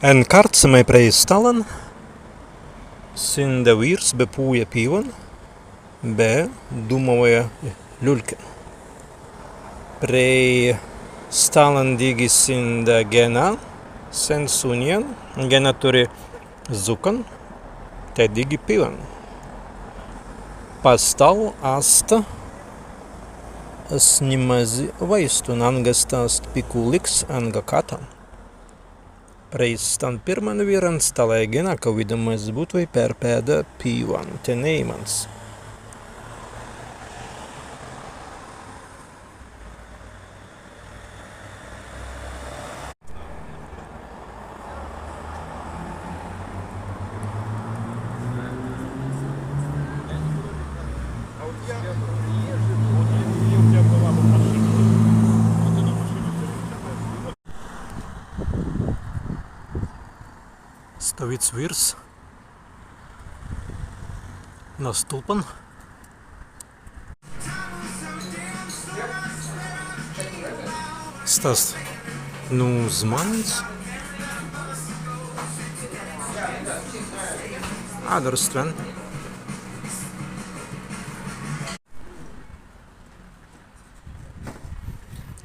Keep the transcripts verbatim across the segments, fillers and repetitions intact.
En karcemai prei stallan sīnda wīrs be pūja pīwan be dūmawuoja lulkin. Prei stallan dīgi sīnda genna sen sunnin, genna turri zukkan, tēt dīgi pīwan. Pa stallu ast, as ni mazzi waīstun, anga sta ast pikūliks anga katta. Prei stan pirman wīran stalāi genna, kawīda mazzi būtwei perpedda pīwan tenēimans. Stawīds wīrs na stulpan. Stas nu zmānins. Adder stwen.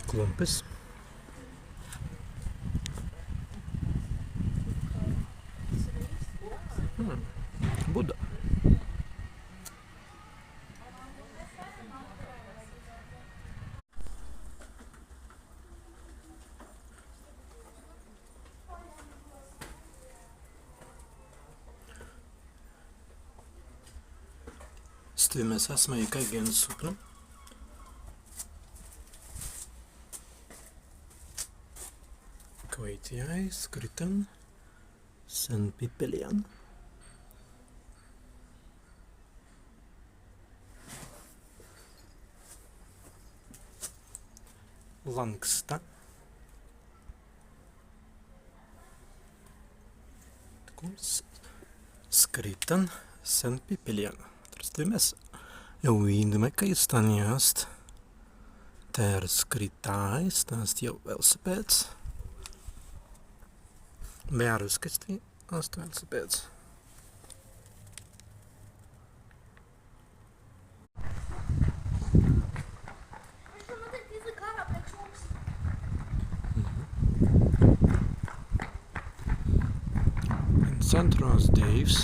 Klumpis. Hmm. Buda. Stwi mes asmai kāigi en supnu. Kwaitjāi skritan sen pippelin. Lānksta. Tū s-, skritan sen pippelin. Stwi mes jāu widāimai, kāi stan ast. Tēr skritāi, stas jāu welsipēds. Be arwiskai stwi ast welsipēds. En centru ast dēiws.